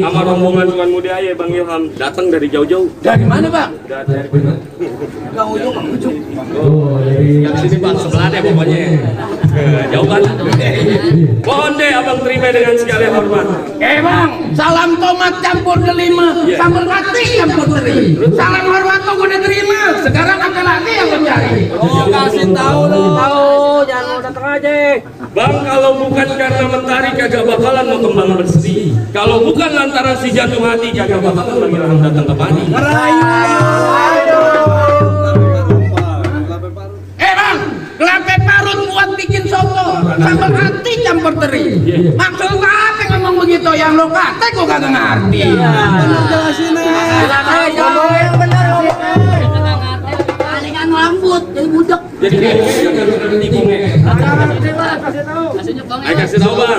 sama rombongan Tuan Muda ya Bang Ilham datang dari jauh-jauh. Dari mana Bang? Dari Kang Ujung, Kang Ujung. yang sini Bang, sebelah deh pokoknya. Jauh banget. Mohon deh Abang terima dengan segala hormat. Bang, salam tomat campur delima, sambal mati campur teri. Salam hormat kok udah terima. Sekarang apa lagi yang kau cari? Oh, kasih tahu lo. Tahu, jangan datang aja. Bang, kalau bukan karena mentari kagak bakalan mau kembang bersih. Kalau bukan lantaran si jatuh hati kagak bakalan Bang Ilham datang kemari. Bang, kelapa parut buat bikin soto, sambal hati campur teri. Maksud apa ngomong begitu? Yang lo kata gue kagak ngerti. Jelasin aja. Yang benar. Palingan rambut jadi budak. Jadi kagak ada tikungnya. Kasih tahu. Ayo kasih tahu Bang.